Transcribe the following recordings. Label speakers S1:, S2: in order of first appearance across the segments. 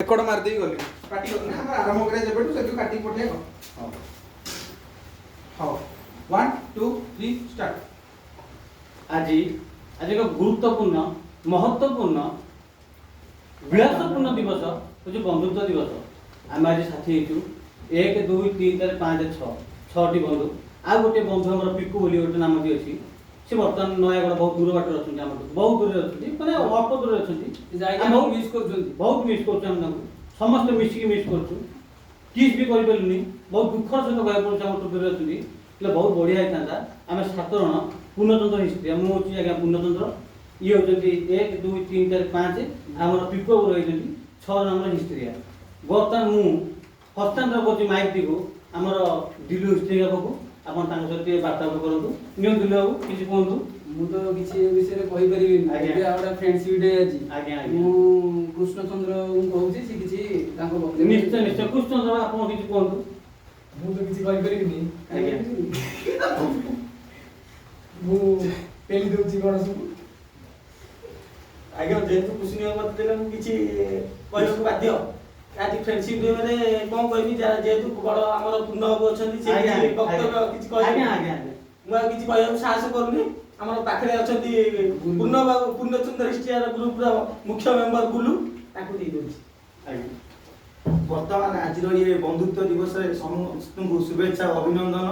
S1: Record ମାରିଦେଇ ଗଲି। କାଟି ନା, ଆମର ଆରମ୍ଭ କରିବା ଯେବେଠୁ ସେଠୁ କାଟିକି ପଠେଇବା।
S2: ହଉ।
S1: ହଉ, 1, 2, 3, ଷ୍ଟାର୍ଟ।
S3: ଆଜି ଆଜି ଏକ ଗୁରୁତ୍ୱପୂର୍ଣ୍ଣ, ମହତ୍ୱପୂର୍ଣ୍ଣ, ବିଳାସପୂର୍ଣ୍ଣ ଦିବସ ହେଉଛି ବନ୍ଧୁତ୍ୱ ଦିବସ। ଆମେ ଆଜି ସାଥୀ ହେଇଛୁ 1, 2, 3, 4, 5, 6, ଛଅଟି ବନ୍ଧୁ। ଆଉ ଗୋଟିଏ ବନ୍ଧୁ ଆମର ପିକୁ ବୋଲି ଗୋଟେ ନାମଟି ଅଛି। ସେ ବର୍ତ୍ତମାନ ନୟାଗଡ଼ ବହୁତ ଦୂର ବାଟରେ ଅଛନ୍ତି, ଆମଠୁ ବହୁତ ଦୂରରେ ଅଛନ୍ତି, ମାନେ ଅଳ୍ପ ଦୂରରେ ଅଛନ୍ତି।
S4: ଯାଇକି
S3: ଆମେ
S4: ଆମକୁ ମିସ୍ କରୁଛନ୍ତି।
S3: ବହୁତ ମିସ୍ କରୁଛୁ ଆମେ ତାଙ୍କୁ, ସମସ୍ତେ ମିଶିକି ମିସ୍ କରୁଛୁ। କିସ୍ ବି କରିପାରିଲୁନି, ବହୁତ ଦୁଃଖର ସହିତ କହିବାକୁ ପଡୁଛି। ଆମଠୁ ଦୂରରେ ଅଛନ୍ତି, ହେଲେ ବହୁତ ବଢ଼ିଆ ହେଇଥାନ୍ତା। ଆମେ ସାତ ଜଣ, ପୂର୍ଣ୍ଣଚନ୍ଦ୍ର ହିଷ୍ଟ୍ରି, ମୁଁ ହେଉଛି ଆଜ୍ଞା ପୂର୍ଣ୍ଣଚନ୍ଦ୍ର, ଇଏ ହେଉଛନ୍ତି 1, 2, 3, 4, 5, ଆମର ପିକୁ ବାବୁ ରହିଛନ୍ତି, ଛଅ ଜଣ ଆମର ହିଷ୍ଟ୍ରିଆ। ବର୍ତ୍ତମାନ ମୁଁ ହସ୍ତାନ୍ତର କରୁଛି ମାଇକ୍ଟିକୁ ଆମର ଦିଲୁ ହିଷ୍ଟ୍ରିଆ ପାଖକୁ। ଆପଣ ତାଙ୍କ ସହିତ ଟିକେ ବାର୍ତ୍ତାଳାପ କରନ୍ତୁ। ନିଅନ୍ତୁ ଦିଲୁ ବାବୁ, କିଛି କୁହନ୍ତୁ।
S4: ମୁଁ ତ କିଛି ଏ ବିଷୟରେ କହିପାରିବିନି।
S3: ଆଜ୍ଞା।
S4: ଏବେ ଆଉ ଗୋଟେ ଫ୍ରେଣ୍ଡସିପ୍ ଡେ ଆଜି।
S3: ଆଜ୍ଞା।
S4: ମୁଁ କୃଷ୍ଣଚନ୍ଦ୍ରଙ୍କୁ କହୁଛି, ସେ କିଛି ତାଙ୍କ ବକ୍ତବ୍ୟ।
S3: ନିଶ୍ଚୟ ନିଶ୍ଚୟ। କୃଷ୍ଣଚନ୍ଦ୍ର, ଆପଣ କିଛି କୁହନ୍ତୁ।
S5: ମୁଁ ତ କିଛି କହିପାରିବିନି।
S3: ଆଜ୍ଞା।
S5: ମୁଁ ପେଲି ଦଉଛି ଗଣେଶକୁ।
S6: ଆଜ୍ଞା, ଯେହେତୁ କୃଷ୍ଣ ମତେ ଦେଲେ, ମୁଁ କିଛି କହିବାକୁ ବାଧ୍ୟ। ଆଜି ଫ୍ରେଣ୍ଡସିପ୍ ଡେ ମାନେ କଣ କହିବି, ଯେହେତୁ ବଡ ଆମର ପୂର୍ଣ୍ଣ ବାବୁ ଅଛନ୍ତି, ସେ
S3: ଆଜ୍ଞା
S6: କିଛି ବକ୍ତବ୍ୟ କିଛି କହିବେ।
S3: ଆଜ୍ଞା ଆଜ୍ଞା ଆଜ୍ଞା
S6: ମୁଁ ଆଉ କିଛି କହିବାକୁ ସାହସ କରୁନି। ଆମର ପାଖରେ ଅଛନ୍ତି ପୂର୍ଣ୍ଣ ବାବୁ, ପୂର୍ଣ୍ଣଚନ୍ଦ୍ର ହିଷ୍ଟ୍ରିଆର ଗ୍ରୁପର ମୁଖ୍ୟ ମେମ୍ବର ଗୁଲୁ, ତାଙ୍କୁ ଦେଇ ଦଉଛି।
S3: ଆଜ୍ଞା।
S2: ବର୍ତ୍ତମାନ ଆଜିର ଇଏ ବନ୍ଧୁତ୍ୱ ଦିବସରେ ସମସ୍ତଙ୍କୁ ଶୁଭେଚ୍ଛା ଓ ଅଭିନନ୍ଦନ।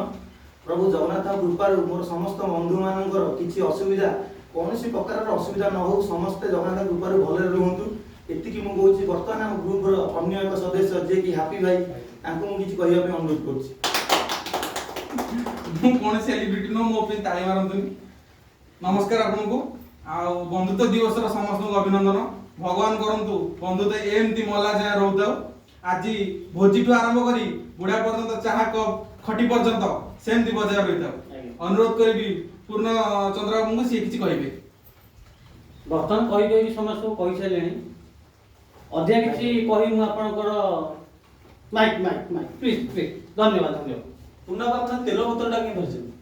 S2: ପ୍ରଭୁ ଜଗନ୍ନାଥଙ୍କ କୃପାରୁ ମୋର ସମସ୍ତ ବନ୍ଧୁମାନଙ୍କର କିଛି ଅସୁବିଧା, କୌଣସି ପ୍ରକାରର ଅସୁବିଧା ନ ହଉ। ସମସ୍ତେ ଜଗନ୍ନାଥଙ୍କ କୃପାରୁ ଭଲରେ ରୁହନ୍ତୁ, ଏତିକି ମୁଁ କହୁଛି। ବର୍ତ୍ତମାନ ଆମ ଗ୍ରୁପର ଅନ୍ୟ ଏକ ସଦସ୍ୟ ଯିଏକି ହାପି ଭାଇ, ତାଙ୍କୁ ମୁଁ କିଛି କହିବା ପାଇଁ ଅନୁରୋଧ କରୁଛି।
S1: ମୁଁ କୌଣସି ସେଲିବ୍ରିଟି ନୁହଁ, ମୋ ପାଇଁ ତାଳି ମାରନ୍ତୁନି। ନମସ୍କାର ଆପଣଙ୍କୁ ଆଉ ବନ୍ଧୁତ୍ୱ ଦିବସର ସମସ୍ତଙ୍କୁ ଅଭିନନ୍ଦନ। ଭଗବାନ କରନ୍ତୁ ବନ୍ଧୁତ୍ୱ ଏମିତି ମଲା ଯାଏଁ ରହୁଥାଉ। ଆଜି ଭୋଜିଠୁ ଆରମ୍ଭ କରି ବୁଢା ପର୍ଯ୍ୟନ୍ତ, ଚାହା କପ୍ ଖଟି ପର୍ଯ୍ୟନ୍ତ ସେମିତି ବଜାୟ ରହିଥାଉ।
S3: ଆଜ୍ଞା।
S1: ଅନୁରୋଧ କରିବି ପୂର୍ଣ୍ଣ ଚନ୍ଦ୍ର ବାବୁଙ୍କୁ, ସିଏ କିଛି କହିବେ।
S3: ବର୍ତ୍ତମାନ କହି କହିକି ସମସ୍ତଙ୍କୁ କହିସାରିଲେଣି, ଅଧିକା କିଛି କହି ମୁଁ ଆପଣଙ୍କର Mike, Mike, Mike, please please. ଧନ୍ୟବାଦ, ଧନ୍ୟବାଦ।
S6: ପୂର୍ଣ୍ଣ ବାବୁ, ଆପଣ ତେଲ ବୋତଲଟା କେମିତି ଧରିଛନ୍ତି?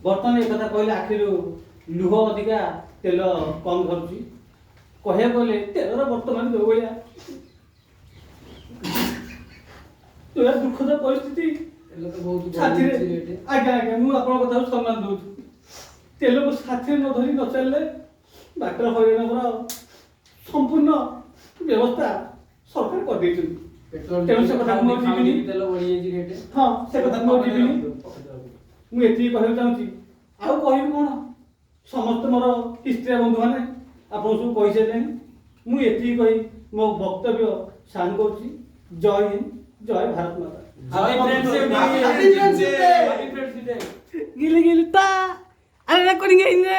S3: ବର୍ତ୍ତମାନ ଏ କଥା କହିଲେ ଆଖିରୁ ଲୁହ ଅଧିକା, ତେଲ କମ୍ ଧରୁଛି। କହିବାକୁ ଗଲେ ତେଲର ବର୍ତ୍ତମାନ ଯୋଉ ଭଳିଆ ଯୋଉ ଦୁଃଖଦ ପରିସ୍ଥିତି
S4: ତେଲ ତ ବହୁତ
S3: ସାଥିରେ
S4: ବଢିଯାଇଛି ରେଟ୍।
S3: ଆଜ୍ଞା ଆଜ୍ଞା, ମୁଁ ଆପଣଙ୍କ କଥାକୁ ସମ୍ମାନ ଦଉଛି। ତେଲକୁ ସାଥିରେ ନ ଧରି ନ ଚାଲିଲେ ବାଟରେ ହଇରାଣ ହେବାର ସମ୍ପୂର୍ଣ୍ଣ ବ୍ୟବସ୍ଥା ସରକାର କରିଦେଇଛନ୍ତି।
S4: ପେଟ୍ରୋଲ
S3: ତେଣୁ ସେ କଥା ମୁଁ ଆଉ ଯିବିନି।
S4: ତେଲ ବଢିଯାଇଛି ରେଟ୍।
S3: ହଁ, ସେ କଥା ମୁଁ ଆଉ ଯିବିନି। ମୁଁ ଏତିକି କହିବାକୁ ଚାହୁଁଛି। ଆଉ କହିବି କ'ଣ? ସମସ୍ତେ ମୋର ହିଷ୍ଟ୍ରିଆ ବନ୍ଧୁମାନେ ଆପଣ ସବୁ କହିସାରିଲେଣି। ମୁଁ ଏତିକି କହି ମୋ ବକ୍ତବ୍ୟ ସାଙ୍ଗ କରୁଛି। ଜୟ ହିନ୍ଦ, ଜୟ ଭାରତ ମାତା।
S6: ଜୟ
S1: Friendship Day!
S6: Friendship day.
S4: Happy friendship day.
S3: ଗିଲି ଗିଲି ତା, ଆରେ ରେକର୍ଡିଂ ହେଇନି।